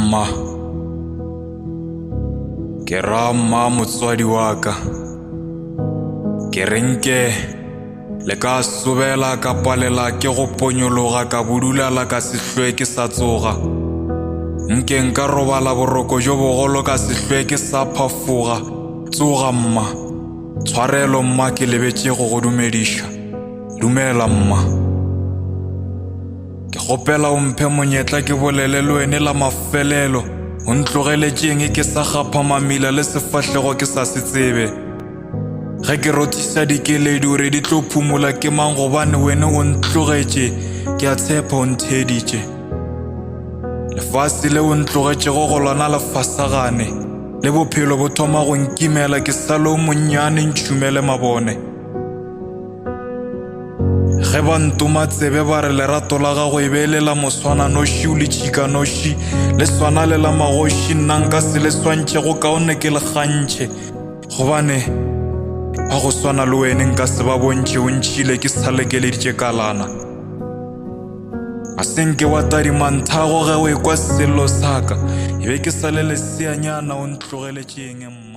Mma. Ke ra mma motswadi wa ka. Ke re nke le ka sobela ka palela ke go ponyologa ka budulala ka se hlwe ke sa tsoga. Nke nka robala boroko jo bogolo ka se hlwe ke sa phafoga. Tsoga mma. Tshwarelo mma ke lebetše go go dumediša. Dumela mma. Ke kgopela o mphe monyetla ke bolele le wene la mafelelo. O ntlogeletšeng ke sa gapha mamila le sefahlego ke sa se tsebe. Ge ke rothisa dikeledi o re di tlo phumola ke mang gobane wene o ntlogetše ke a tshepa o ntheeditše. Lefase le o ntlogetšego go lona le fasagane le bophelo bo thoma go nkimela ke sa le o monnyane ntšhumele mabone. Ge ba ntoma tsebe ba re lerato la gago e be e le la moswananoši o le tšhikanoši le swana le la magoši nna nka se le swantšhe go kaone ke le gantšhe gobane ba go swana le wene nka se ba bontšhe o ntšhile ke sa lekeleditše kalana a se nke wa tadima nthago ge o ekwa sello sa ka e be ke sa le leseanyana o ntlogeletšeng mma.